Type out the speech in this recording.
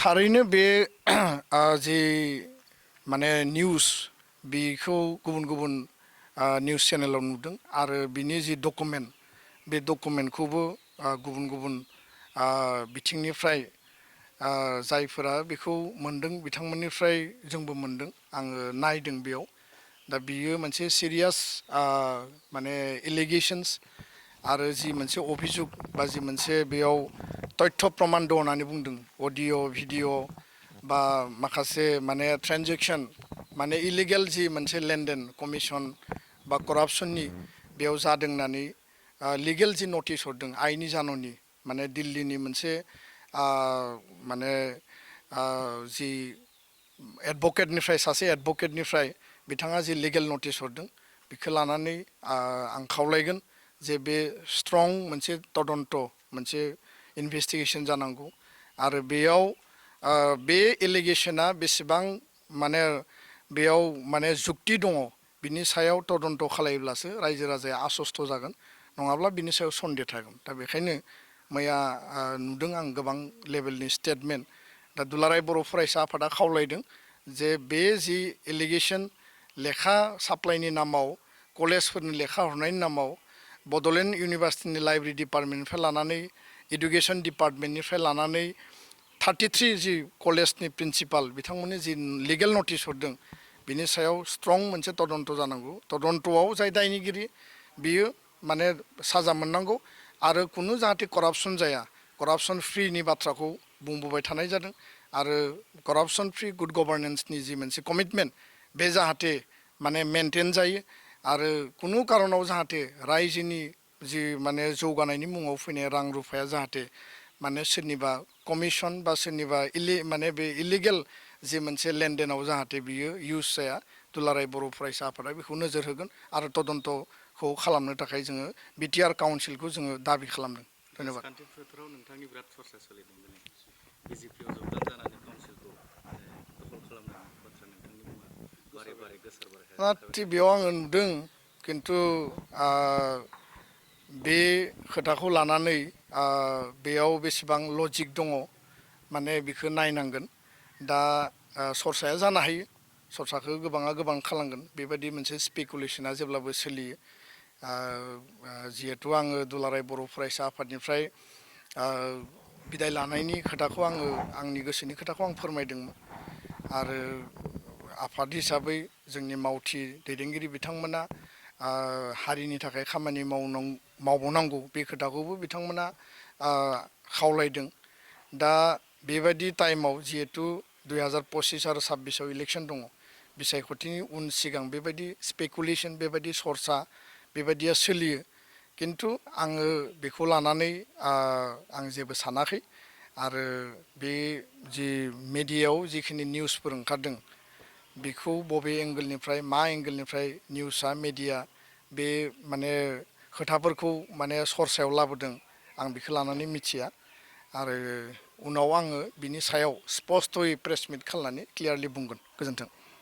थारैनो बे जि माने निउस बेखौ गुबुन गुबुन निउस चेनेलाव नुदों आरो बिनि जि डकुमेन्ट बे डकुमेन्टखौबो गुबुन गुबुन बिथिंनिफ्राय जायफोरा बेखौ मोनदों बिथांमोननिफ्राय जोंबो मोनदों आङो नायदों बेयाव दा बियो मोनसे सिरियास माने एलिगेशन्स आरो जि मोनसे अभिजुग बा जि मोनसे बेयाव तथ्य प्रमाण दं होननानै बुंदों अडिअ' भिडिअ' बा माखासे माने ट्रेन्जेक्सन माने इलिगेल जि मोनसे लेनदेन कमिसन बा करापसननि बेयाव जादों होननानै लिगेल जि नटिस हरदों आइनि जाननि माने दिल्लीनि मोनसे माने जि एडभकेटनिफ्राय सासे एडभकेटनिफ्राय बिथाङा जि लिगेल नटिस हरदों बेखौ लानानै आं खावलायगोन जे बे स्ट्रं मोनसे तदन्त मोनसे इनभेस्टिगेसन जानांगौ आरो बेयाव बे एलिगेशना बेसेबां माने बेयाव माने जुक्ति दङ बिनि सायाव तदन्त खालायोब्लासो रायजो राजाया आसस्त जागोन नङाब्ला बिनि सायाव सन्देह थागोन दा बेखायनो मैया नुदों आं गोबां लेभेलनि स्टेटमेन्ट दा दुलाराय बर' फरायसा आफादा खावलायदों जे बे जि एलिगेसन लेखा साप्लाइनि नामाव कलेजफोरनि लेखा हरनायनि नामाव बड'लेण्ड इउनिभार्सिटिनि लाइब्रेरि डिपार्टमेन्टनिफ्राय लानानै इडुकेसन डिपार्टमेन्टनिफ्राय लानानै 33 जि कलेजनि प्रिन्सिपाल बिथांमोननि जि लिगेल नटिस हरदों बिनि सायाव स्ट्रं मोनसे तदन्त जानांगौ तदन्तआव जाय दायनिगिरि बियो माने साजा मोननांगौ आरो कुनु जाहाथे करापसन जाया करापसन फ्रिनि बाथ्राखौ बुंबोबाय थानाय जादों आरो करापसन फ्रि गुड गभार्नेन्सनि जि मोनसे कमिटमेन्ट बे जाहाथे माने मेनटेन जायो आरो कुनु कारनाव जाहाथे रायजोनि जि माने जौगानायनि मुङाव फैनाय रां रुफाया जाहाथे माने सोरनिबा कमिसन बा सोरनिबा माने बे इलिगेल जि मोनसे लेनदेनाव जाहाथे बियो इउज जाया दुलाराय बर' फरायसा आफादा बेखौ नोजोर होगोन आरो तदन्तखौ खालामनो थाखाय जोङो बिटिआर काउन्सिलखौ जोङो दाबि खालामदों धन्यबाद राजखान्थि फोथाराव नोंथांनि बिराद चर्चा सोलिदों दिनै बिजेपिआव जगदान जानानै काउन्सिलखौ दखल खालामनायनि बाथ्रा नोंथांनि मुङा बारे बारे गोसारबाय बेयाव आङो नुदों खिन्थु बे खोथाखौ लानानै बेयाव बेसेबां लजिक दङ माने बेखौ नायनांगोन दा सरसाया जानो हायो सरसाखौ गोबाङा गोबां खालामगोन बेबायदि मोनसे स्पेकुलेसना जेब्लाबो सोलियो जिहेथु आङो दुलाराय बर' फरायसा आफादनिफ्राय बिदाय लानायनि खोथाखौ आङो आंनि गोसोनि खोथाखौ आं फोरमायदोंमोन आरो आफाद हिसाबै जोंनि मावथि दैदेनगिरि बिथांमोना हारिनि थाखाय खामानि मावबावनांगौ बे खोथाखौबो बिथांमोना खावलायदों दा बेबायदि टाइमाव जिहेतु 2025 आरो 26आव इलेक्सन दङ बिसायख'थिनि उन सिगां बेबायदि स्पेकुलेसन बेबायदि सरसा बेबायदिया सोलियो खिन्थु आङो बेखौ लानानै आं जेबो सानाखै आरो बे जि मेडियायाव जिखिनि निउसफोर ओंखारदों बेखौ बबे एंगोलनिफ्राय मा एंगोलनिफ्राय निउसआ मेडिया बे माने खोथाफोरखौ माने सरसायाव लाबोदों आं बेखौ लानानै मिथिया आरो उनाव आङो बिनि सायाव स्पस्तयै प्रेस मिट खालामनानै क्लियारलि बुंगोन गोजोन्थों